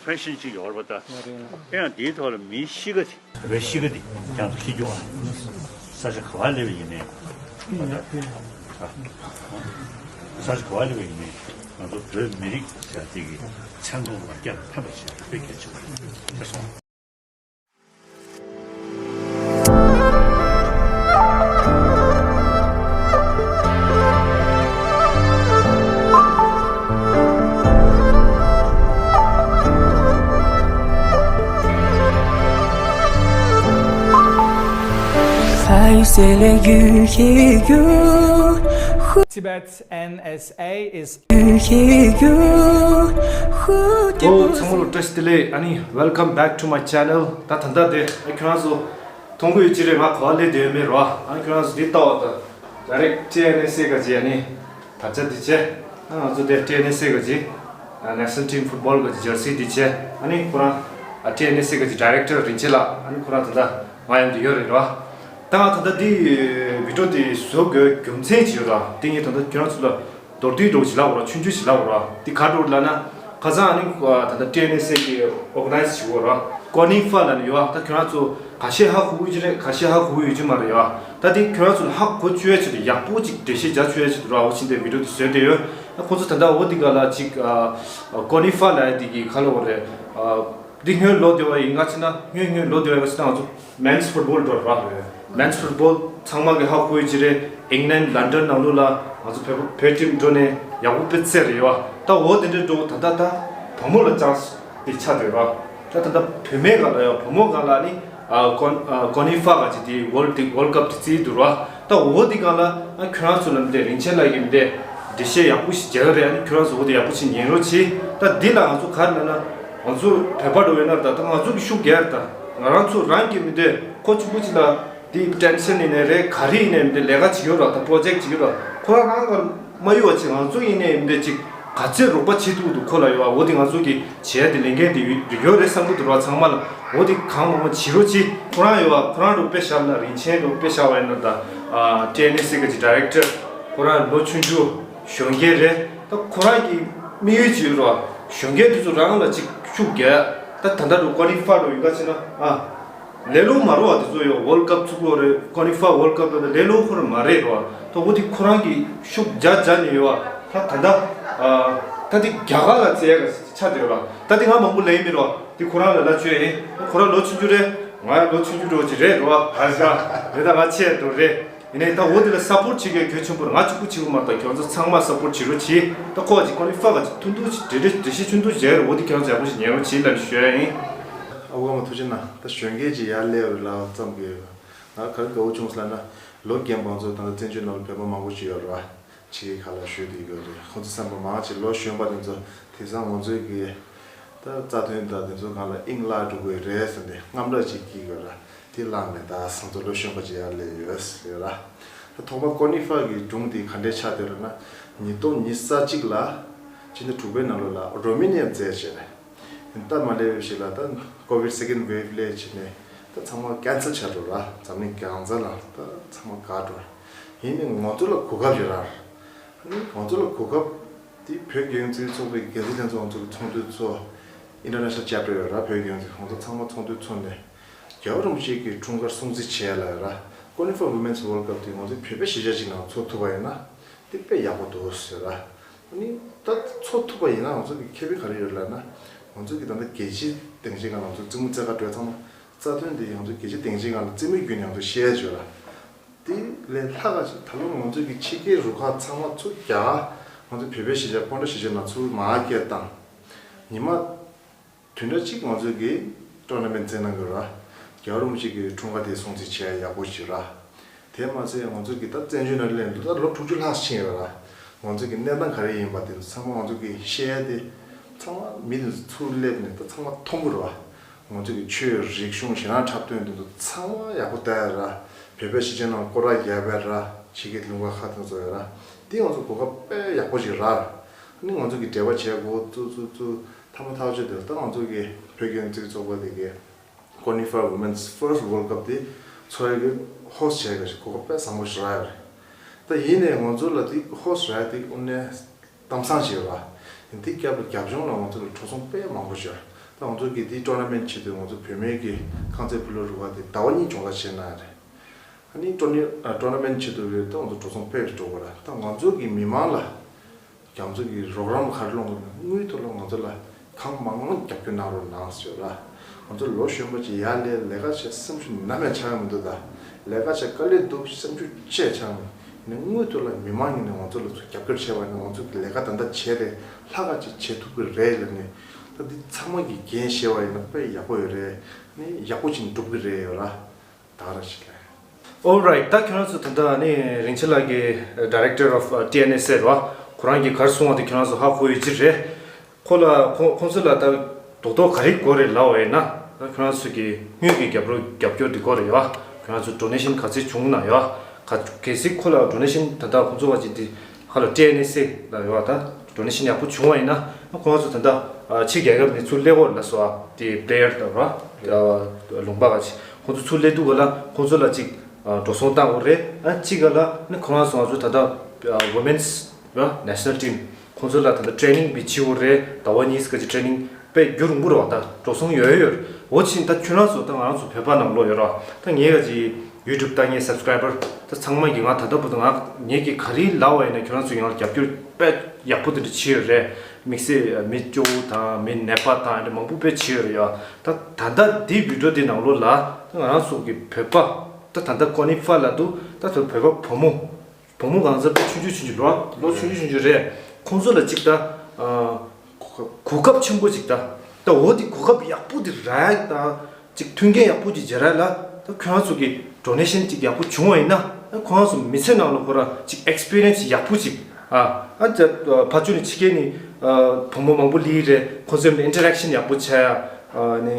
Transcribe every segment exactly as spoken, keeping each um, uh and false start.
ཕན་ཤན་ཅིག་ཡོད་རེད་པ་ད། ཨེ་ཡང་དེའི་ཐོག་ལ་མིའི་གཤིས་ཀ་དེ། བོད་པའི་གཤིས་ཀ་དེ་རྒྱང་དུ་འཁྱེར་རྒྱུ་བ། ས་ཆ་ག་བ་སླེབས་པ་ཡིན་ནའི། ས་ཆ་ག་བ་སླེབས་པ་ཡིན་ནའི། ང་ཚོ་བོད་མི་རིགས་ཟེར་དེ་གི་མཚན་ཐོག་ལ་རྒྱ་ཕན་པ་བྱས་དཔེ་གལ་ཆེ་བ་རེད་སོང་། Tibet N S A is ཨོ་ཚང་མ་ལ་བཀྲ་ཤིས་བདེ་ལེགས། ཨ་ནི་welcome back to my channel། ད་ད་ལྟ་དེ་ཨ་ཁྱོད་རང་ཚོ་མཐོང་གི་ཡོད་ཀྱི་རེད། ང་ག་བ་སླེབས་བསྡད་ཡོད་མེད་རོ། ཨ་ཁྱོད་རང་ཚོ་འདི་ལྟ་བ་ད་direct T N S A ག་ཅི་ཨ་ནི་དར་ཆ་འདི་བྱས། ཨ་ང་ཚོ་དེ་T N S A ག་ཅི་national team football ག་ཅི་jersey འདི་བྱས། ཨ་ནི་ཁོ་རང་ཨ་T N S A ག་ཅི་director རིན་ཆེན་ལགས། ཨ་ནི་ཁོ་རང་ད་ལྟ་ང་ཡོང་དུ་ཡོད་རེད་རོ། ད་ང་ད་ལྟ་འདི་video འདི་བཟོ་དགོས་རྒྱུ་མཚན་ཅིག་ཡོད་རོ། འདི་ངས་ད་ལྟ་ཁྱོད་རང་ཚོ་ལ་མདོར་བསྡུས་འདྲ་བོ་ཞིག་ལབ་དགོས་ར། ཆུང་ཆུང་ཞིག་ལབ་དགོས་ར། འདི་ག་འདྲ་བོ་ལབ་ན། ཁ་སང་ཨ་ནི་ད་ལྟ་T N S A གི་organize བྱེད་དགོས་ར། ཀོ་ནི་ཧྥ་ལབ་ནི་ཡོད་ཨ། ད་ཁྱོད་རང་ཚོ་ཁ་ཤས་ཧ་གོ་གི་རེད། ཁ་ཤས་ཧ་གོ་གི་ཡོད་ཀྱི་མ་རེད་ཡོད་ཨ། ད་འདི་ཁྱོད་རང་ཚོ་ལ་ཧ་གོ་བཅུག་ཡ་ཆེད་དུ་ཡག་པོ་ཅིག་འགྲེལ་བཤད་རྒྱག་བཅུག་ཡ་ཆེད་དུ་ར། འོ་ཕྱིན་ཏེ་video འདི་བཟོས་བསྡད་ཡོད། ཁོང་ཚོ་ད་ལྟ་འོ་འདི་ག་ལ་ཅིག་ཀོ་ནི་ཧྥ་ལབ་ཡ་འདི་གི་ག་ལབ་དགོས་རེད། འདི་སྔོན་ལོ་དེ་བ་ཡིན་ག་ཕྱིན་ན། སྔོན་སྔོན་ལོ་དེ་བ་ཡིན་ག་ཕྱིན་ན་ང་ཚོ་men's football འགྲོ་ར། men's football ཚང་མ་གི་ཧ་གོ་ཡོད་ཀྱི་རེད། England London ནང་ལོགས་ལ་ང་ཚོ་བོད་བོད་team འགྲོ་ནས་ཡག་པོ་དཔེ་རྩེད་རེད་ཡོད། ད་འོ་དེ་འདྲའི་འགྲོ་ད་ལྟ་ད་བུ་མོ་ལ་chance དེ་ཆགས་བསྡད་ར། ད་ད་ལྟ་བུད་མེད་སྒང་ལ་ཡོད། བུ་མོ་སྒང་ལ་ནི་ཨ་ཀོ་ཨ་ཀོ་ནི་ཧྥ་ག་ཅི་དེ་world དེ་world cup དེ་རྩེད་འདུག་ར། ད་འོ་དེ་སྒང་ལ་ཨ་ཁྱོད་རང་ཚོ་ལ་འདི་རིན་ཆེན་ལགས་ཀྱིས་འདི་འགྲེལ་བཤད་ཡག་པོ་ཞིག་རྒྱག་གི་རེད། ཨ་ནི་ཁྱོད་རང་ཚོ་འོ་དེ་ཡག་པོ་ཞིག་ཉན་རོགས་གྱིས། ད་འདི་ལ་ང་ཚོ་ག་རེ་ལབ་ན། ང་ཚོ་བོད་པ་འགྲོ་ཡོད་ན་ད་ད་ང་ཚོ་གི་ཤུགས་རྒྱག་ད། ང་རང་ཚོ་རང་གི་མི་འདོད་ཁོ་གཅིག་པུ་གཅིག་ལ་འདི་tension ཡིན་ནའི་རེད། ག་རེ་ཡིན་ནའི་མི་འདོད། ལས་ཀ་བྱེད་ཡོད་ར། ད་project བྱེད་ཡོད་ར། ཁོ་རང་རང་ག་མ་ཡོད་པ་ཅིག་ང་ཚོ་ཡིན་ནའི་མི་འདོད་ཅིག་ག་ཚད་རོགས་པ་བྱེད་ཐུབ་འདུག་ཁོ་ལ་ཡོད་པ། འོ་དེ་ང་ཚོ་གི་བྱེད་ཡ་དེ་ལས་འགན་དེ་ཡོད་རེད་བསམ་གི་འདུག་ར། ཚང་མ་ལ་འོ་དེ་གང་མང་མང་བྱེད་རོགས་གྱིས། ཁོ་རང་ཡོད་པ་ཁོ་རང་རུ་དཔེ་བཞག་ན། རིན་ཆེན་རུ་དཔེ་བཞག་པ་ཡིན་ན་ད་ཨ་T N S A གི་director ཁོ་རང་ལོ་ཆུང་ཆུང་གཞོན་སྐྱེས་རེད། ད་ཁོ་རང་གི་དམིགས་ཡུལ་ཅིག་ཡོད་ར། གཞོན་སྐྱེས་དེ་ཚོ་རང་ལ་ཅིག་ཤུགས་རྒྱག་ད་ད་ལྟ་རུ་ཀོ་ནི་ཧྥ་རུ་ཡིན་ག་ཕྱིན་ན་ཨ། ལེ་ལོ་མ་རོ་བ་དེ་ཚོ་ཡོད། world cup ཚུགས་ཀྱི་རེད། ཀོ་ནི་ཧྥ་world cup ལ་ལེ་ལོ་ཁོ་རང་མ་རེད་རོ། ད་འོ་དེ་ཁོ་རང་གི་ཤུགས་རྒྱག་རྒྱག་ནས་ཡོད་བ། ད་ད་ལྟ་ཨ་ད་དེ་རྒྱ་གར་ལ་བཙལ་ཡ་ཆགས་བསྡད་ཡོད་ར། ད་དེ་ང་མང་པོ་ལབ་ཡིན་མིན་རོ། དེ་ཁོ་རང་ལ་ལབ་བཅོས་ཡིན། ཁོ་རང་ལོ་ཆུང་ཆུང་རེད། ང་ཡང་ལོ་ཆུང་ཆུང་འདྲ་བོ་ཅིག་རེད་རོ། ཨ་ཤ་རེད། ད་ང་ཆེ་འགྲོ་རེད། ཡིན་ནའི་ད་འོ་དེ་ལ་support བྱེད་མཁན་གལ་ཆེན་པོ་རེད། ང་གཅིག་པུ་བྱེད་དགོས་མ་རེད། ད་ཁྱོད་ཚོ་ཚང་མ་support བྱེད་རོགས་གྱིས། ད་ཁོ་ཅིག་ཀོ་ནི་ཧྥ་ག་ཅིག་ཐུང་ཐུང་ཅིག་འགྲེལ་འགྲེལ་བཤད་ཆུང་ཐུང་བྱས་རེད། འོ་དེ་ཁྱོད་ཚོ་ཡག་པོ་ཞིག་ཉན་རོགས་གྱིས་ལབ་ཞུ་ཡ་ཡིན། ཨ་ཁུ་པདྨ་ཐུགས་རྗེ་གནང་། ད་གཞོན་སྐྱེས་ཅིག་ཡར་སླེབས་ཡོད་ལབ་ཙམ་གྱིས་ང་ག་རེ་དགའ་བོ་བྱུང་ཟེར་ལབ་ན། ལོ་རྒན་པ་ཚོ་ད་ལྟ་བཙན་བྱོལ་ནང་ལ་བོད་པ་མང་པོ་ཅིག་ཡོད་རེད་བ། ཕྱི་རྒྱལ་ཁག་ལ་བཞུགས་བསྡད་ཡོད་རེད། ཁོང་ཚོ་བསམ་པ་མང་ཆེ་ལོ་གཞོན་པ་དེ་ཚོ་དེང་སང་ང་ཚོའི་གི་ད་རྩ་དོན་དང་དེ་ཚོ་སྒང་ལ་དབྱིངས་བརླག་འགྲོ་གི་རེད་ཟེར་ནས་དངངས་སྐྲག་ཅིག་སྐྱེ་གི་ར། དེ་བརླག་མེད་ད་སང་ཚོ་ལོ་གཞོན་པ་ཅིག་ཡར་སླེབས་ཡོད་ཟེར་ར། ད་ཐོག་མ་ཀོ་ནི་ཧྥ་གི་སྒྲུང་དེ་ག་འདྲས་ཆགས་བསྡད་རེད་ན། ཉིས་སྟོང་ཉི་ཤུ་རྩ་གཅིག་ལ་ཕྱི་ཟླ་དྲུག་པའི་ནང་ལོགས་ལ་རོ་མེ་ནི་ཡ་བཙལ་བྱས་ད་མ་སླེབས་ཞིག་ལ་ད་ཀོ་བིད་second wave སླེབས་བྱས་ནས་ད་ཚང་མ་cancel ཆགས་འགྲོ་ར། འཛམ་གླིང་གང་ས་ལ་ད་ཚང་མ་འགག་འགྲོ། ཡིན་ནའི་ང་ཚོ་ལ་གོ་སྐབས་ཡོད་ར། ང་ཚོ་ལ་གོ་སྐབས་དེ་བོད་རྒྱལ་ཡོངས་སྤྱི་འཐུས་ཚོགས་པའི་འགན་འཛིན་ལྷན་ཚོགས་ང་ཚོ་གི་ཚོགས་འདུ་ཚོགས། International Chapter ཡོད་ར། བོད་རྒྱལ་ཡོངས་ཚོགས་ང་ཚོ་ཚང་མ་ཚོགས་འདུ་ཚོགས་ནས་རྒྱལ་བ་རིན་པོ་ཆེ་གི་འཁྲུངས་སྐར་སྲུང་བརྩི་བྱས་ལ་ཡོད་ར། ཀོ་ནི་ཧྥ་Women's World Cup དེ་ང་ཚོ་བོད་པའི་གཞིས་ཆགས་ཅིག་ནང་ཚོགས་ཐུབ་པ་ཡིན་ན་དེ་དཔེ་ཡག་པོ་འདུག་ཟེར་ར། ཨ་ནི་ད་ཚོགས་ཐུབ་པ་ཡིན་ན་ང་ཚོ་གི་ཁེ་ཕན་ག་རེ་ཡོད་ལབ་ན། ང་ཚོ་གི་ད་ལྟ་རྒྱལ་སྤྱིའི་སྡིངས་ཆའི་སྒང་ལ་ང་ཚོ་རྩེད་མོ་རྩེ་ག་འགྲོ་ཡ་ཚང་མ་རྩ་དོན་དེ་ང་ཚོ་རྒྱལ་སྤྱིའི་སྡིངས་ཆའི་སྒང་ལ་རྩེད་མོའི་བརྒྱུད་ནས་ང་ཚོ་བཤད་ཡ་ཡོད་ར། དེ་ལས་ལྷག་ག་ཅིག་ད་ལོ་ང་ཚོ་གི་ཕྱི་རྒྱལ་རུ་ཁག་ཚང་མ་ཚུར་རྒྱག་ང་ཚོ་བོད་པའི་གཞིས་ཆགས་ཀོང་ཏྲ་གཞིས་ཆགས་ནང་ཚུར་མར་སྐྱེལ་བཏང་། ཉི་མ་བདུན་ཕྲག་གཅིག་ང་ཚོ་གི་tournament རྩེད་གནང་དགོས་ར། རྒྱལ་བ་རིན་པོ་ཆེ་གི་འཁྲུངས་སྐར་དེ་སྲུང་བརྩི་བྱེད་ཡ་ཡག་པོ་ཞིག་ར། དེ་མ་ཟད་ང་ཚོ་གི་ད་བཙན་བྱོལ་ནང་སླེབས་འདུག་ད་ལོ་དྲུག་ཅུ་ལྷག་ཕྱིན་ཡོད་ར། ང་ཚོ་གི་གནས་སྟངས་ག་རེ་ཡིན་པ་དེ་ཚོ་ཚང་མ་ང་ཚོ་གི་ཤེས་ཡ་དེ་ཚང་མ་མི་དེ་ཚོ་ཚུར་སླེབས་ནས་ད་ཚང་མ་མཐོང་གི་རེད་བ། ང་ཚོ་གི་ཆོས་རིག་གཞུང་གཞན་དབང་འཁྲབ་སྟོན་དེ་ཚོ་ཚང་མ་ཡག་པོ་ལྟ་ཡ་ར། བོད་པའི་གཞིས་ཆགས་ནང་སྐོར་ར་རྒྱག་པའི་ར། ཕྱི་རྒྱལ་ལུང་པ་ཁག་དེ་ཚོ་ཡོད་ར། དེ་ང་ཚོ་གོ་སྐབས་དཔེ་ཡག་པོ་ཞིག་ར། ཨ་ནི་ང་ཚོ་གི་འབྲེལ་བ་བྱས་འགོ་བཙུགས་བཙུགས་བཙུགས་ཐ་མ་ཐག་ཆོད་དེ་ད་ང་ཚོ་གི་བོད་རྒྱལ་ཡོངས་སྤྱི་འཐུས་ཚོགས་པ་དེ་གི་ཀོ་ནི་ཧྥ་Women's First World Cup དེ་ཚོགས་ཡ་གི་host བྱས་ག་ཞིག་གོ་སྐབས་དཔེ་བཟང་པོ་ཞིག་རག་ཡོད་རེད། ད་ཡིན་ནའི་ང་ཚོ་ལ་དེ་host རག་ཡ་དེ་དངོས་གནས་གཏམ་བཟང་ཞིག་རེད་བ། དེ་སྐབས་ལ་རྒྱབ་ལྗོངས་ལ་ང་ཚོ་ལ་འགྲོ་སོང་དཔེ་མང་པོ་ཞིག་ཡོད། ང་ཚོ་གི་དེའི་ཊོར་ན་མེན་ཊི་ཆེད་དུ་ང་ཚོ་བུད་མེད་ཀྱི་རྐང་རྩེད་སྤོ་ལོ་རུ་ཁག་དེ་ཟླ་བ་གཉིས་སྦྱོང་བརྡར་བྱས་གནང་ཡ་རེད། ཨ་ནི་ཊོར་ན་ཨ་ཊོར་ན་མེན་ཊི་ཆེད་དུ་རེད་ད་ང་ཚོ་འགྲོ་སོང་དཔེ་རེ་འགྲོ་དགོས་ར། ད་ང་ཚོ་གི་མི་མང་ལ་ང་ཚོ་གི་རོགས་རམ་ག་རེ་སློང་དགོས་ན་དངུལ་ཐོག་ལ་ང་ཚོ་ལ་གང་མང་མང་རྒྱབ་སྐྱོར་གནང་རོགས་གནང་ཟེར་ར། ང་ཚོ་ལོ་གཞོན་པ་ཅིག་ཡར་ལས་ལས་ཀ་བྱེད་བསམ་ཤུགས་ནམ་ཡང་ཆག་ཡ་མི་འདུག་ད་ལས་ཀ་བྱེད་དཀའ་ལས་འདུག་བསམ་ཤུགས་ཆེ་ཆག་མི་ནས་དངུལ་ཐོག་ལ་མི་མང་ཡིན་ནས་ང་ཚོ་ལ་ཚུར་རྒྱབ་སྐྱོར་བྱས་པ་ནས་ང་ཚོ་གི་ལས་ཀ་ད་ལྟ་བྱས་རེད་ལྷག་ག་ཅིག་བྱེད་ཐུབ་ཀྱི་རེད་ལབ་ནས། ད་འདི་ཚང་མ་གིས་འགན་བཞེས་པ་ཡིན་ན་དཔེ་ཡག་པོ་ཡོད་རེད། ནི་ཡག་པོ་ཅིག་འགྲུབ་ཀྱི་རེད་ཡོད་ར། ད་ག་རང་ཞིག་ལས། Alright, ད་ཁྱོད་རང་ཚོ་ད་ལྟ་ནི་རིན་ཆེན་ལགས་ཀྱི་Director of ཊི་ཨེན་ཨེས་ཟེར་བ་ཁོ་རང་གིས་ག་རེ་གསུངས་པ་དེ་ཁྱོད་རང་ཚོ་ཧ་གོ་ཡོད་ཀྱི་རེད། ཁོ་ལ་ཁོ་ཁོང་ཚོ་ལ་ད་རྡོག་རྡོག་ག་རེ་དགོས་རེད་ལབ་པ་ཡིན་ན་ད་ཁྱོད་རང་ཚོ་གི་དངུལ་གྱི་རྒྱབ་རོགས་རྒྱབ་སྐྱོར་དེ་དགོས་རེད་ཡ། ཁྱོད་རང་ཚོ་ཌོ་ནེ་ཤན་ག་ཚད་བྱུང་ན་ཡ། ག་གལ་སྲིད་ཁོ་ལ་ཌོ་ནེ་ཤན་ད་ལྟ་ཁོང་ཚོ་བ་ཅིག་དེ་ཧ་ལ་ཊི་ཨེན་ཨེས་ཨེ་ལ་ཡོད་པ་ད་ཌོ་ནེ་ཤན་ཡག་པོ་བྱུང་བ་ཡིན་ན་ཁོང་ཚོ་ད་ལྟ་ཕྱི་རྒྱལ་ཁབ་ནས་ཚུར་སླེབས་ཡོད་ལབ་སོང་ཨ། དེ་པི་ལེ་ཡར་དང་ར་ལུང་པ་ག་ཅིག་ཁོང་ཚོ་ཚུར་སླེབས་དུས་ག་ལ་ཁོང་ཚོ་ལ་ཅིག་འགྲོ་སོང་བཏང་དགོས་རེད། ཨ་གཅིག་ག་ལ་ནི་ཁོ་རང་ཚོ་ང་ཚོ་ད་ལྟ་Women's ར་National Team ཁོང་ཚོ་ལ་ད་ལྟ་ཊི་རེ་ནིང་བྱེད་དགོས་རེད། ཟླ་བ་གཉིས་ག་ཅིག་ཊི་རེ་ནིང་དཔེ་རྒྱུན་རིང་པོ་རེད་བ། ད་འགྲོ་སོང་ཡོད་ཡོད་རེད། འོ་ཕྱིན་ད་ཁྱོད་རང་ཚོ་ད་ང་རང་ཚོ་བོད་པ་ནང་ལོགས་ཡོད་ར། ད་ངས་ག་ཅིག་ཡུ་ཊུབ་ལྟ་མཁན་སབ་སི་ཀ་རའི་བར་ད་ཚང་མ་གིས་ང་ད་ལྟ་བར་དུ་ང་ངེད་ཀྱིས་ག་རེ་ལབ་པ་ཡིན་ན་ཁྱོད་རང་ཚོས་ང་ལ་རྒྱབ་སྐྱོར་དཔེ་ཡག་པོ་དེ་འདྲ་བྱས་ཡོད་རེད། དམིགས་བསལ་མི་སྐྱོ་བོ་དང་མི་ནད་པ་དང་དེ་མང་པོ་དཔེ་བྱས་ཡོད་རེད་ཡ། ད་ད་ལྟ་འདི་བི་ཌི་ཡོ་འདི་ནང་ལོགས་ལ་ད་ང་རང་ཚོ་གི་བོད་པ་ད་ད་ལྟ་ཀོ་ནི་ཧྥ་ལབ་འདུག་ད་བོད་པ་བུ་མོ་བུ་མོ་གང་ཟག་དཔེ་ཆུང་ཆུང་ཆུང་ཆུང་ལོ་ལོ་ཆུང་ཆུང་ཆུང་ཆུང་རེད། ཁོང་ཚོ་ལ་ཅིག་ད་གོ་སྐབས་ཆེན་པོ་ཅིག་ད་ད་འོ་འདི་གོ་སྐབས་ཡག་པོ་འདི་རག་ཡག་ད། ཅིག་མཐུན་རྐྱེན་ཡག་པོ་ཅིག་སྦྱར་ཡ་ལ་ད་ཁྱོད་རང་ཚོ་གི་ཌོ་ནེ་ཤན་ཅིག་ཡག་པོ་བྱུང་བ་ཡིན་ན་ཁོ་རང་ཚོ་མི་ཚེ་ནང་ལ་ཁོ་རང་ཅིག་ཨེག་སི་པི་རི་ཡན་སི་ཡག་པོ་ཅིག་ཨ་ཨ་ཅག་ཕ་ཆུ་ནི་ཕྱི་རྒྱལ་ནི་བུ་མོ་མང་པོ་ལི་རེད། ཁོ་ཚོའི་ཨིན་ཊར་ཨེག་ཤན་ཡག་པོ་བྱ་ཡ་ནི་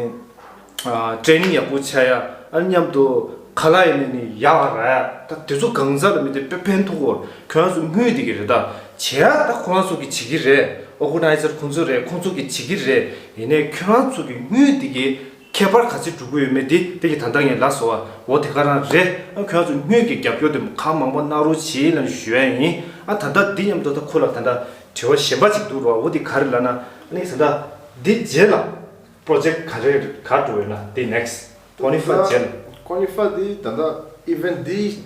ཊི་རེ་ནིང་ཡག་པོ་བྱ་ཡ་ཨ་མཉམ་དུ་ཁ་ལག་ཡིན་ནི་ནི་ཡག་ར་ཡ་ད་དེ་ཚོ་གང་ཟག་ལ་མི་དེ་དཔེ་ཕན་ཐོགས་གོ་ཁྱོད་རང་ཚོ་དངུལ་དེ་གི་རེད་ད་བྱེད་ཡ་ད་ཁོ་རང་ཚོ་གི་བྱེད་ཀྱི་རེད། ཨོ་གྷ་ནའི་ཛར་ཁོང་ཚོ་རེད་ཁོང་ཚོ་གི་བྱེད་ཀྱི་རེད། ཡིན་ནའི་ཁྱོད་རང་ཚོ་གི་དངུལ་དེ་གི་ཁྱད་པར་ག་ཚོད་འགྲོ་གི་ཡོད་མེད་དེ་དེ་གི་ད་ལྟ་ངས་ལབ་སོང་བ། འོ་དེ་ག་རང་རེད། ཨ་ཁྱོད་ཚོ་དངུལ་གྱི་རྒྱབ་སྐྱོར་དེ་གང་མང་པོ་གནང་རོགས་བྱེད་ལབ་ཞུ་ཡ་ཡིན། ཨ་ད་ལྟ་འདི་མཉམ་དུ་ད་ཁོ་ལ་ད་ལྟ་དྲི་བ་གཞན་པ་ཅིག་འདུག་རོགས། འོ་དེ་ག་རེ་ལབ་ན་ཨ་ནི་ད་ལྟ་འདི་རྗེས་ལ་པྲོ་ཇེག་ག་རེ་ག་འགྲོ་ཡོད་ན་དེ་ནེག་སི་ཊི་ཀོ་ནི་ཧྥ་རྗེས་ལ། ཀོ་ནི་ཧྥ་འདི་ད་ལྟ་ཨི་ཝེན་ཊི་འདི་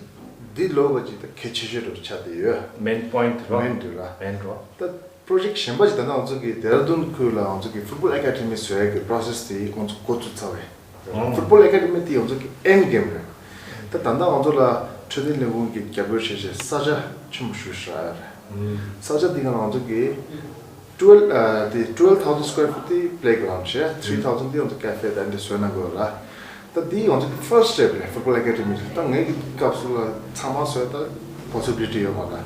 འདི་ལོ་བ་ཅིག་ད་གལ་ཆེ་ཤོས་རུ་ཆགས་བསྡད་ཡོད། མེན་པོ་ཡིན་ཊི་རོ་མེན་ཊི་ར་མེན་རོ། ད་པྲོ་ཇེག་གཞན་པ་ཞིག་ད་ལྟ་ང་ཚོ་གི་ཌེ་ར་ཌུན་ཁུལ་ལ་ང་ཚོ་གི་ཕུཊ་བོལ་ཨེ་ཀ་ཌེ་མི་བཟོ་ཡ་གི་པྲོ་སེ་སི་དེ་ང་ཚོ་འགོ་བཙུགས་ཚར་བས། ཨོ། ཕུཊ་བོལ་ཨེ་ཀ་ཌེ་མི་དེ་ང་ཚོ་གི་ཨེན་གེམ་རེད། ད་ད་ལྟ་ང་ཚོ་ལ་འཕྲོད་བསྟེན་ལས་ཁུངས་ཀྱི་རྒྱབ་སྐྱོར་བྱས་བྱས་ས་ཆ་ཆེན་པོ་ཞིག་རག་ཡ་རེད། ས་ཆ་དེ་ག་ང་ཚོ་གི་ཊུ་ཝེལ་ཨ་དེ་ཊུ་ཝེལ་ཐའུ་ཟན་སི་ཀོ་ཡར་ཕུཊ་དེ་པི་ལེ་གི་རང་བྱས། ཐི་རི་ཐའུ་ཟན་དེ་ང་ཚོ་ཀ་ཕེ་དང་དེ་བཟོས་གནང་དགོས་ལ། ད་འདི་ང་ཚོ་གི་ཕར་སི་ཊི་སི་ཊེབ་རེད། ཕུཊ་བོལ་ཨེ་ཀ་ཌེ་མི་ད་ངའི་གི་སྐབས་སུ་ལ་ཚང་མ་བཟོས་ད་པོ་སི་བི་ལི་ཊི་ཡོད་མ་རེད།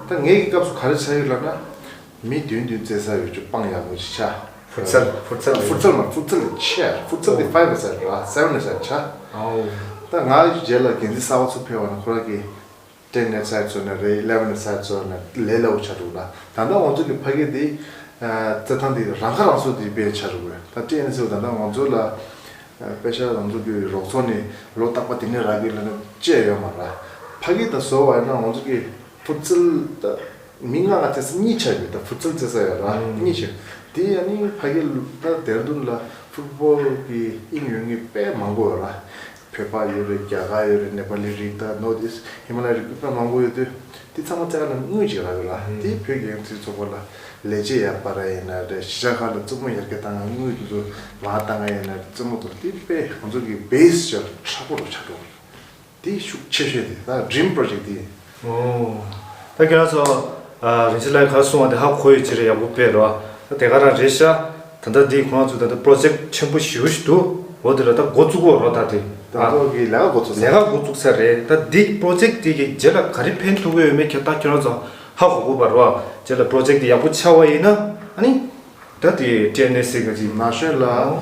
ད་ངའི་གི་སྐབས་སུ་ག་རེ་ཆགས་ཡོད་ལབ་ན། མི་བདུན་བདུན་རྩེ་ས་ཡོད་ཆུ་སྤང་ཡག་པོ་ཞིག་ཆགས། ཕུཊ་སལ་ཕུཊ་སལ་ཕུཊ་སལ་མ་ཕུཊ་སལ་ལས་ཆེ་ཕུཊ་སལ་དེ་ཕའི་ཝི་ཨེ་སའི་ཌི་རེད་སེ་ཝན་ཨེ་སའི་ཌི་ཆགས། ཨོ། ད་ང་རྗེས་ལ་འགན་འཛིན་གསར་པ་ཚོ་ཕེབས་པ་ན་ཁོ་རང་གི་ཊེན་ཨེ་སའི་ཌི་བཟོས་ན་རེད། ཨི་ལེ་ཝན་ཨེ་སའི་ཌི་བཟོས་ན་ལས་སླ་པོ་ཆགས་འགྲོ་ལ། ད་ལྟ་ང་ཚོ་གི་ཕ་གི་དེ་རྩེད་ཐང་དེ་རང་ཁ་རང་གསོ་དེ་དཔེ་ཆགས་འགྲོ་གི། ད་ཊེན་ཨེ་སའི་ཌི་ད་ལྟ་ང་ཚོ་ལ་པེ་ཤ་ང་ཚོ་གི་རོགས་ཚོགས་ནས་ལོ་རྟག་པ་དེ་ནས་རག་གི་ལ་ནས་བཅད་ཡོད་མ་ར། ཕ་གི་ད་བཟོ་བ་ཡིན་ན་ང་ཚོ་གི་ཕུཊ་སལ་ད་མི་ལྔ་ལྔ་རྩེ་ས་གཉིས་ཆགས་ཡོད། ད་ཕུཊ་སལ་རྩེ་ས་ཡོད་ར་གཉིས་ཆགས། དེ་ཡང་ནི་ཕ་གི་ད་ཌེ་ར་ཌུན་ལ་ཕུཊ་བོལ་གི་དབྱིངས་ཡོད་མཁན་དཔེ་མང་པོ་ཡོད་ར། བོད་པ་ཡོད་རེད། རྒྱ་གར་ཡོད་རེད། ནེ་པ་ལི་རིགས་དང་ནོར་ཐི་ཨིསི་ཧི་མ་ལ་ཡ་རིགས་དཔེ་མང་པོ་ཡོད་དུས་དེ་ཚང་མ་རྩེ་ས་ལ་དངུལ་ཅིག་རག་གི་ར། དེ་བོད་རྒྱལ་ཡོངས་རྩེད་ཚོགས་པ་ལ་ལས་བྱེད་ཡར་སྤར་ཡ་ཡིན་ན་རེད། གཞིས་ཆགས་ཁག་ལ་རྩེད་མོ་ཡར་རྒྱས་བཏང་ཡ་དངུལ་དེ་ཚོ་མར་བཏང་ཡ་ཡིན་ན་རེད། རྩེད་མོ་དང་དེ་དཔེ་ང་ཚོ་གི་བེ་སི་ཅིག་དྲག་པོ་རུ་ཆགས་འགྲོ་གི་རེད། དེ་ཤུགས་ཆེ་ཤོས་དེ་ད་ཌི་རིམ་པྲོ་ཇེག་དེ་ཡིན། ཨོ། ད་ཁྱེད་རང་ཚོ་ཨ་རིན་ཆེན་ལགས་ག་རེ་གསུངས་པ་དེ་ཧ་གོ་ཡོད་ཀྱི་རེད། ཡག་པོ་དཔེ་རོ། ད་དེ་ག་རང་རེད་ཤག་ད་ལྟ་འདི་ཁོང་ཚོ་ད་ལྟ་པྲོ་ཇེག་ཆེན་པོ་ཞེ་པོ་ཞིག་འདུག་འོ་དེ་ལ་ད་འགོ་བཙུགས་པ་རོ། ད་དེ་ད་ལྟ་གི་ལས་ཀ་འགོ་བཙུགས་ས་ལས་ཀ་འགོ་བཙུགས་ས་རེད། ད་འདི་པྲོ་ཇེག་དེ་གི་རྗེས་ལ་ག་རེ་ཕན་ཐོགས་ཀྱི་ཡོད་མེད་ཁྱེད་ད་ཁྱེད་རང་ཚོ་ཧ་གོ་དགོས་པ་རོ། རྗེས་ལ་པྲོ་ཇེག་དེ་ཡག་པོ་ཆགས་པ་ཡིན་ན་ཨ་ནི་ད་དེ་ཊི་ཨེན་ཨེ་སི་ཟེར་ག་ཅིག་ནང་ཆོས་ལ་ཨོ།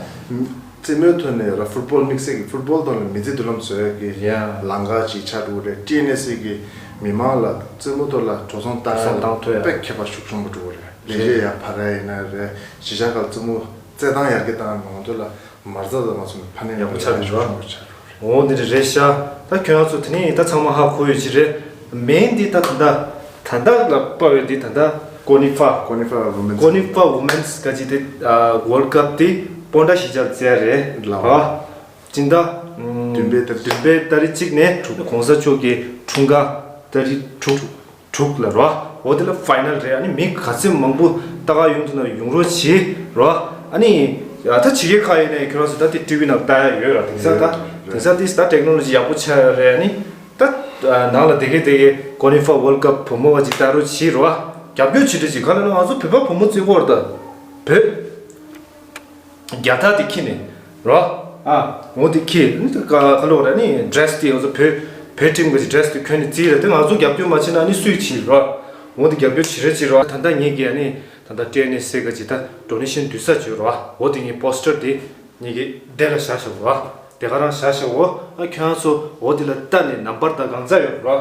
རྩེད་མོའི་ཐོག་ནས་ར་ཕུཊ་བོལ་དམིགས་བསལ་གྱི་ཕུཊ་བོལ་ཐོག་ལ་མི་ཚེ་མདུན་ལམ་བཟོ་ཡ་གི་ཡ། ལམ་ཁ་ཅིག་ཆགས་འགྲོ་གི་རེད། ཊི་ཨེན་ཨེ་སི་གི་མི་མང་ལ་རྩེད་མོ་ཐོག་ལ་འགྲོ་སོང་བཏང་ཡ་འགྲོ་སོང་བཏང་ཐུབ་ཡ། དཔེ་ཁྱད་པར་ཤུགས་ཆེན་པོ་འགྲོ་གི་རེད། ལས་གཞི་ཡར་འཕར་ཡ་ཡིན་ན་རེད། གཞིས་ཆགས་ཁག་རྩེད་མོ་རྩེད་ཐང་ཡར་རྒྱས་བཏང་ཡ་མང་ཚོ་ལ་མ་རྩ་དང་མ་སོང་ཕ་ནས་ཡག་པོ་ཆགས་འགྲོ་ཤུགས་ཆེན་པོ་ཆགས་འགྲོ་གི་རེད། འོ་འདི་འདྲ་རེད་ཤག་ད་ཁྱོད་རང་ཚོ་དེ་ནས་ད་ཚང་མ་ཧ་གོ་ཡོད་ཀྱི་རེད། མེན་འདི་ད་ད་ད་ད་ལ་དཔའ་བའི་འདི་ད་ད་ཀོ་ནི་ཧྥ་ཀོ་ནི་ཧྥ་ཝུ་མེན་ཀོ་ནི་ཧྥ་ཝུ་མེན་སི་ག་ཅི་དེ་ཝོལ་ཌི་ཀབ་དེ་ སྤོན་ཊ་གཞིས་ཆགས་རྩེ་རེད་ལ་རོ། སྤྱི་ཟླ་བདུན་པའི་ཏ་རིག་བདུན་པའི་ཏ་རིག་གཅིག་ནས་གོང་ས་མཆོག་གི་འཁྲུངས་སྐར་ཏ་རིག་དྲུག་དྲུག་ལ་རོ། འོ་དེ་ལ་ཕའི་ནལ་རེད། ཨ་ནི་མི་ག་ཚད་མང་པོ་ལྟ་ག་ཡོང་ཐུབ་ན་ཡོང་རོགས་གྱིས་རོ། ཨ་ནི་ད་ཕྱི་རྒྱལ་ཁག་ཡིན་ནའི་ཁྱོད་རང་ཚོ་ད་དེ་ཊི་ཝི་ནང་ལྟ་ཡ་ཡོད་ར། དེང་སང་ད་དེང་སང་དེ་ད་ཊེག་ནོ་ལོ་ཇི་ཡག་པོ་ཆགས་ཡ་རེད། ཨ་ནི་ད་ནང་ལ་དེ་གས་དེ་གས་གོ་ནི་ཧྥ་ཝོལ་ཀབ་བུ་མོ་བ་ཅིག་ལྟ་རོགས་གྱིས་རོ། རྒྱབ་སྐྱོར་བྱེད་རོགས་གྱིས། ག་ལ་ན་ང་ཚོ་བོད་པ་བུ་མོ་བརྩི་གོ་ར། ད་བོད་རྒྱལ་དར་དེ་འཁྱེར་ནས་རོ། ཨ་འོ་དེ་འཁྱེར་ནི་ཁ་ལོ་ར་ནི་ཌི་རེ་སི་དེ་ང་ཚོ་བོད་བོད་ཊིམ་གི་ཌི་རེ་སི་དེ་གྱོན་ནས་བརྩིས་ར། དེ་ང་ཚོ་རྒྱབ་སྐྱོར་མ་བྱེད་ན་ནི་སུས་བྱེད་རོ། འོ་དེ་རྒྱབ་སྐྱོར་བྱེད་རོགས་གྱིས་རོ། ད་ལྟ་ངེད་ཀྱིས་ནི་ད་ལྟ་ཊི་ཨེན་ཨེ་སི་ཨེ་ག་ཅིག་ད་ཌོ་ནེ་ཤན་བསྡུ་ས་བྱོས་རོ། འོ་དེ་ངའི་པོ་སི་ཊར་དེ་ངེད་ཀྱི་དེ་ལ་བཞག་བཞག་རོ། དེ་ག་རང་བཞག་བཞག་འོ། ཨ་ཁྱོད་རང་ཚོ་འོ་དེ་ལ་ལྟ་ནས་ནམ་བར་ད་གང་ཚ་ཡོད་རོ།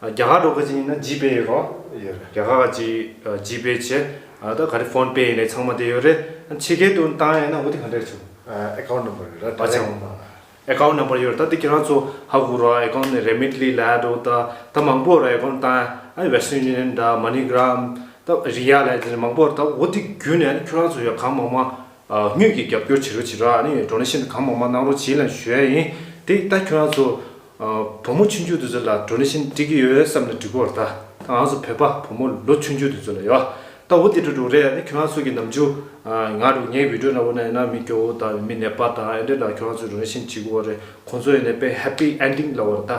རྒྱ་གར་འགྲོ་ག་ཅིག་ཡིན་ན་ཇི་པེ་ཡོད་རོ། ཡོད་རེད། རྒྱ་གར་ག་ཅིག་ཇི་པེ་བྱས། ཨ་ད་ག་རེ་ཕོན་པེ་ཡིན་ནའི་ཚང་མ་དེ་ཡོད་རེད། ཕྱི་རྒྱལ་དུ་བཏང་ཡ་ཡིན་ན་འོ་དེ་ག་འདྲས་བྱུང་། ཨ་ཨེ་ཁའུན་ཊི་ནམ་བར་རེད་ར། ཨ་ཅག་ཨེ་ཁའུན་ཊི་ནམ་བར་ཡོད་རེད། ད་དེ་ཁྱེད་རང་ཚོ་ཧ་གོ་ར། ཨེ་ཁའུན་ཊི་ནི་རེ་མིཊ་ལི་ལ་འགྲོ། ད་ད་མང་པོ་ར་ཨེ་ཁའུན་ཊི་བཏང་ཡ། ཨ་ནི་ཝེ་སི་ཊརན་ཡུ་ནི་ཡན་འདྲ། མ་ནི་གྷ་རམ། ད་རི་ཡ་ལ་ཡ་དེ་ནི་མང་པོ་ར། ད་འོ་དེ་བརྒྱུད་ནས་ཨ་ནི་ཁྱོད་རང་ཚོ་ཡ་གང་མང་མང་དངུལ་གྱི་རྒྱབ་སྐྱོར་བྱེད་རོགས་བྱེད་ར། ཨ་ནི་ཌོ་ནེ་ཤན་གང་མང་མང་གནང་རོགས་བྱེད་ལ་ཞུ་ཡ་ཡིན། དེ་ད་ཁྱོད་རང་ཚོ་བུ་མོ་ཆུང་ཆུང་དེ་ཚོ་ལ་ཌོ་ནེ་ཤན་སྤྲད་ཀྱི་ཡོད་བསམ་ན་འགྲིག་གི་རེད། ད་ང་ཚོ་བོད་པ་བུ་མོ་ལོ་ཆུང་ཆུང་དེ་ཚོ་ལ་ཡོད། ད་འོ་དེ་འགྲོ་འགྲོ་རེད། ཨ་ནི་ཁྱོད་རང་ཚོ་གི་ནམ་རྒྱུན་ང་རུ་ངའི་བི་ཌི་ཡོ་ནང་འོ་ན་ཡིན་ན་མི་སྐྱོ་བོ་དང་མི་ནད་པ་དང་ཨེ་འདྲ་ལ་ཁྱོད་རང་ཚོ་ཌོ་ནེ་ཤན་བྱེད་དགོས་རེད། ཁོང་ཚོ་ཡིན་ནའི་དཔེ་ཧེ་པི་ཨེན་ཌིང་ལ་འོ་རེད། ད་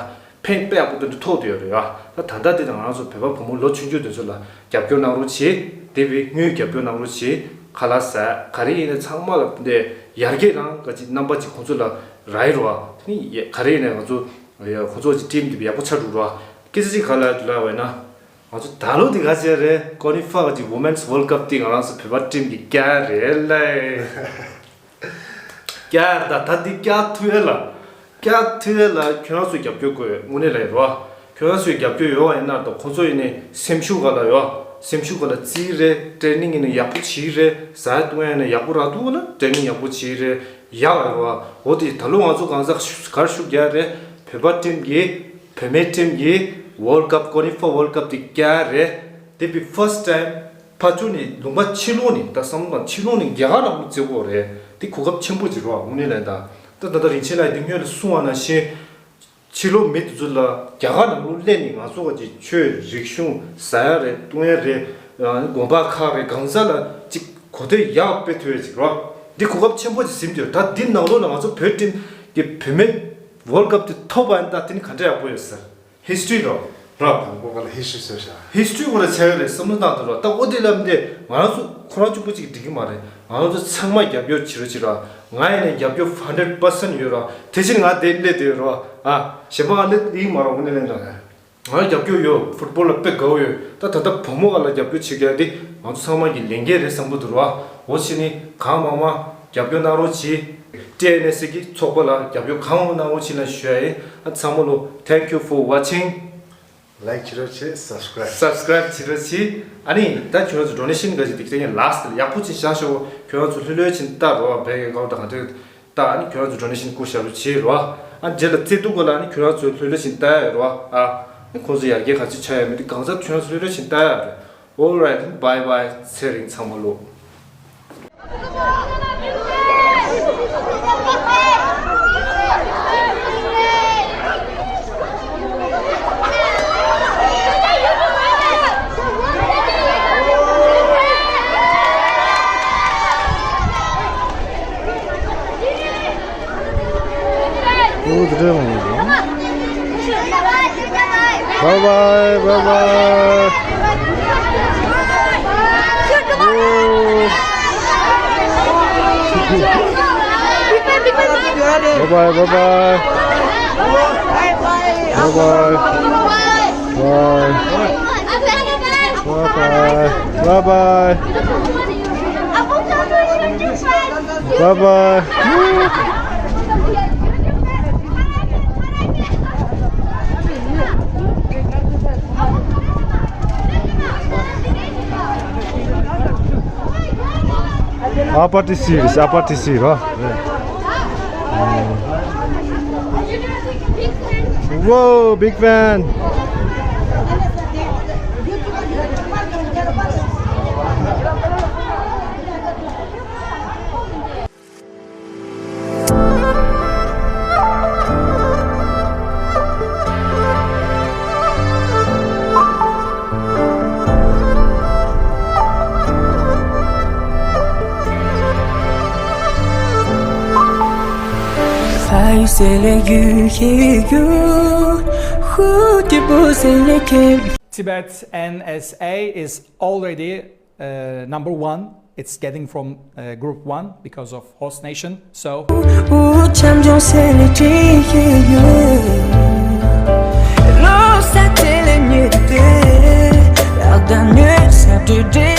ཕན་དཔེ་ཡག་པོ་དེ་འདྲ་ཐོགས་དེ་ཡོད་རེད་ཡ། ད་ད་ལྟ་དེ་ང་རང་ཚོ་བོད་པ་བུ་མོ་ལོ་ཆུང་ཆུང་དེ་ཚོ་ལ་རྒྱབ་སྐྱོར་གནང་རོགས་བྱེད། དེ་བས་དངུལ་རྒྱབ་སྐྱོར་གནང་རོགས་བྱེད། ཁ་ལག་ཟ་ག་རེ་ཡིན་ནའི་ཚང་མ་ལ་དེ་ཡར་རྒྱས་རང་ག་ཅིག་རྣམ་པ་ཅིག་ཁོང་ཚོ་ལ་རག་ཡོད་རེད་བ། དེ་ནི་ག་རེ་ཡིན་ནའི་ང་ཚོ་ཁོང་ཚོ་ཅིག་ཊིམ་དེ་ཡག་པོ་ཆགས་འགྲོ་རེད་བ། སྐད་ཆ་ཅིག་ག་ལ་ལབ་པ་ཡིན་ན། ང་ཚོ་ད་ལོ་དེ་ག་ཅིག་རེད། གོ་ནི་ཧྥ་ག་ཅིག་ཝུ་མེན་སི་ཝོལ་ཀབ་དེ་ང་རང་ཚོ་བོད་པ་ཊིམ་གྱིས་རྒྱལ་རེད་ལེ། རྒྱལ་ད་ད་འདི་རྒྱལ་ཐུབ་ཡ་ལ། རྒྱལ་ཐུབ་ཡ་ལ་ཁྱོད་རང་ཚོའི་རྒྱབ་སྐྱོར་དགོས། དངོས་གནས་ལ་ཡོད་རོ། ཁྱོད་རང་ཚོའི་རྒྱབ་སྐྱོར་ཡོད་པ་ཡིན་ན་ད་ཁོང་ཚོ་ཡིན་ནའི་སེམས་ཤུགས་ག་ལ་ཡོད། སེམས་ཤུགས་ག་ལ་བརྩི་རེད། ཊེ་ནིང་ཡིན་ན་ཡག་པོ་བྱེད་རེད། ཟ་ཡ་བཏུང་ཡ་ཡིན་ན་ཡག་པོ་རག་འདུག་ན་ཊེ་ནིང་ཡག་པོ་བྱེད་རེད། ཡག་རེད་རོ། འོ་དེ་ད་ལོ་ང་ཚོ་གང་ཟག་གར་ཤུགས་རྒྱག་རེད། བོད་པ་ཊིམ་གྱིས་བུད་མེད་ཊིམ་གྱིས་ཝོལ་ཀབ་གོ་ནི་ཧྥ་ཝོལ་ཀབ་དེ་རྒྱལ་རེད། དེ་བི་ཕར་སི་ཊི་ཊེམ། ཕ་ཆུ་ནི་ལུང་པ་ཕྱི་ལོགས་ནི་ད་བསམ་བློ་ཕྱི་ལོགས་ནི་རྒྱ་གར་ནང་ལ་བརྩི་དགོས་རེད། དེ་གོ་སྐབས་ཆེན་པོ་ཅིག་རེད་བ། དངོས་གནས་ལ་ད་ད་ད་ད་རིན་ཆེན་ལགས་དེ་སྔོན་ལ་གསུངས་པ་ནང་བཞིན་ཕྱི་ལོགས་མི་དེ་ཚོ་ལ་རྒྱ་གར་ནང་ལོགས་སླེབས་ནས་ང་ཚོ་ག་ཅིག་ཆོས་རིག་གཞུང་ཟ་ཡ་རེད། བཏུང་ཡ་རེད། དགོན་པ་ཁག་རེད། གང་ཟག་ལ་ཅིག་གོ་ཐོས་ཡག་དཔེ་ཐོས་ཡ་ཅིག་རེད་བ། འདི་གོ་སྐབས་ཆེན་པོ་ཅིག་ཟིན་དུས་ད་འདི་ནང་ལོགས་ལ་ང་ཚོ་བོད་ཊིམ་གྱི་བུད་མེད་ཝོལ་ཀབ་དེ་ཐོབ་པ་ཡིན་ད་དེ་ནི་ག་འདྲ་ཡག་པོ་ཡོད་ཟེར། ཧིས་ཊི་རི་རོ། རོ། དང་པོ་ག་ལ་ཧིས་ཊི་རི་བཟོས་ཤག་ཧིས་ཊི་རི་ཁོ་ར་ཆགས་ཡོད་རེད་བསམ་བློ་བཏང་དུས་རོ། ད་འོ་དེ་ལབ་འདི་ང་རང་ཚོ་ཁོ་རང་གཅིག་པུ་གཅིག་འགྲིག་གི་མ་རེད། ང་རང་ཚོ་ཚང་མ་རྒྱབ་སྐྱོར་བྱེད་རོགས་བྱེད་ར། ང་ཡིན་ནའི་རྒྱབ་སྐྱོར་ཧན་ཌེ་རེད་པར་སེན་ཊི་ཡོད་ར། དེ་བཞིན་ང་དེ་སླེབས་བསྡད་ཡོད་ར། ཨ་གཞན་པ་ང་སླེབས་ཡིན་མ་ར། འོ་ནས་ལན་འདྲ། ང་རྒྱབ་སྐྱོར་ཡོད། ཕུཊ་བོལ་ལ་དཔེ་དགའ་བོ་ཡོད། ད་ད་ལྟ་བུ་མོ་ག་ལ་རྒྱབ་སྐྱོར་བྱེད་མཁན་དེ་ང་ཚོ་ཚང་མ་གི་ལས་འགན་རེད་བསམ་གྱི་འདུག་ར། འོ་བྱས་ནས་གང་མང་མང་རྒྱབ་སྐྱོར་གནང་རོགས་གྱིས། ཊི་ཨེན་ཨེ་སི་ཨེ་གི་ཚོགས་པ་ལ་རྒྱབ་སྐྱོར་གང་མང་གནང་རོགས་གྱིས་ལབ་ཞུ་ཡ་ཡིན། ཨ་ཚང་མ་ལོ། Thank you for watching. ལའིཀ་བྱེད་རོགས་བྱེད། སབ་སི་ཀ་རེབ། སབ་སི་ཀ་རེབ་བྱེད་རོགས་བྱེད། ཨ་ནི་ད་ཁྱོད་ཚོ་ཌོ་ནེ་ཤན་ག་ཅིག་དེ་ཁྱེད་ལ་སི་ཊི་ལ་ཡག་པོ་ཅིག་བཞག་ཤོག་ཁྱོད་ཚོ་ལྷོད་ལྷོད་ཕྱིན་ལྟ་རོགས། བྷེང་ཨེ་ཀའུན་ཊི་གང་འདྲ་ད། ཨ་ནི་ཁྱོད་ཚོ་ཌོ་ནེ་ཤན་བསྐུར་བཞག་རོགས་བྱེད་རོགས། ཨ་རྗེས་ལ་བརྩེ་དུང་ག་ལ་ཨ་ནི་ཁྱོད་ཚོ་ལྷོད་ལྷོད་ཕྱིན་ལྟ་ཡ་རོགས། ཨ་ནི་ཁོང་ཚོ་ཡར་རྒྱས་ག་ཅིག་ཆགས་ཡ་མེད་དུས་གང་ཟག་ཁྱོད་ཚོ་ལྷོད་ལྷོད་ཕྱིན་ལྟ་ཡ་རེད། Alright, bye bye. ཚེ་རིང་ཚང་མ་ལོ། Bye bye, bye bye. Bye bye, bye bye. Bye bye. Bye. Bye bye. Bye bye. Bye bye. Apa T C, apa T C, ha? Whoa, big fan. C'est les yeux qui jouent, who tu peux, c'est les cœurs. Tibet N S A is already uh, number one. It's getting from uh, group one because of host nation. So Où champion, c'est les yeux. L'eau, ça, c'est les nuits. La dernière, ça te dit.